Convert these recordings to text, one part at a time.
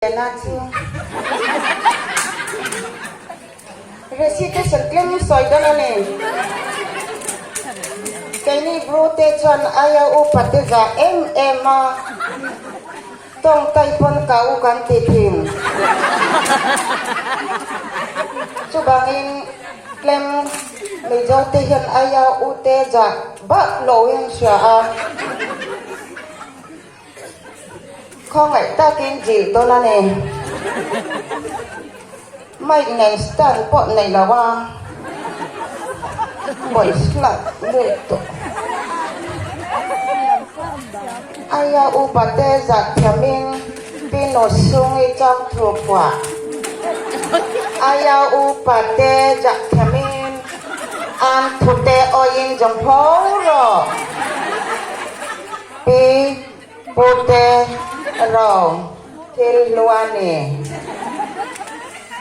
Na chu recitation tlem sawi dawn a ni. Keini Bru te chuan aia upa te zah em em a, tawngtai pawn ka u kan ti thin. Chuvangin tlem Mizo te hian aia u te zah bak lo in hria a. Khawngaih takin zilh dawn a ni. Mic nen stand pawh nei lo a, voice hlak lut tawh. Aia upa te zah thiamin Pino Sungi chang thu phuah. Aia upa te zah thiamin an thute awiin zawng pho rawh. Pi Pute ro thil hlu a ni.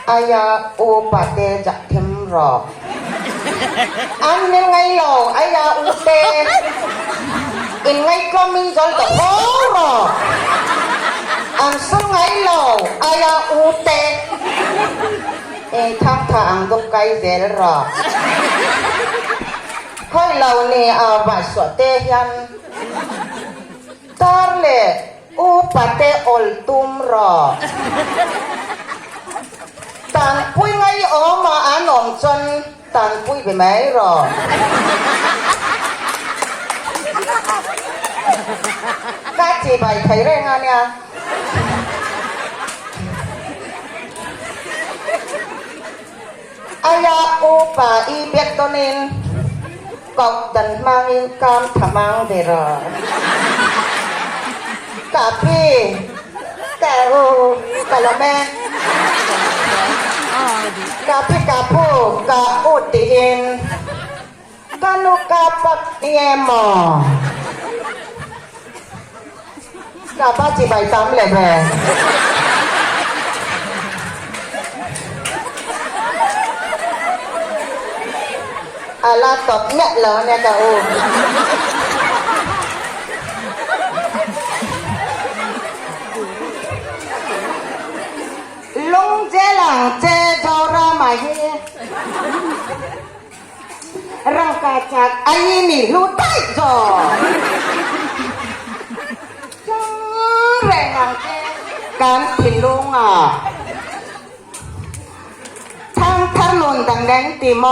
Aia u pate zah them rawh. An hmel ngai lo aia u te in ngaihtlawm in zawl tawh fo rawh. An sul ngai lo aia u te i thangtha ang dup kai zel rawh. Khawi lo ni a vahsuah te hian Tar leh upa te awl tum rawh. Tanpui ngaiawma an awm chuan tanpui ve mai rawh. Ka chibai thei reng a nia. Aia upa i biak dawnin koh dan hmangin kam tha hmang ve rawh. Ka pi, ka u, ka lawm e. Ka pi, ka pu, ka u tiin ka nu ka pak nge maw? Ka pa chibai tam leh ve. A la tawp miah lo ania ka u. Lung zel ang che Zorama hi. Rangka chak ai ni hlu daih zawk. Chang reng ang che kan thinlung ah. Thangthar nun dang reng ti mawi.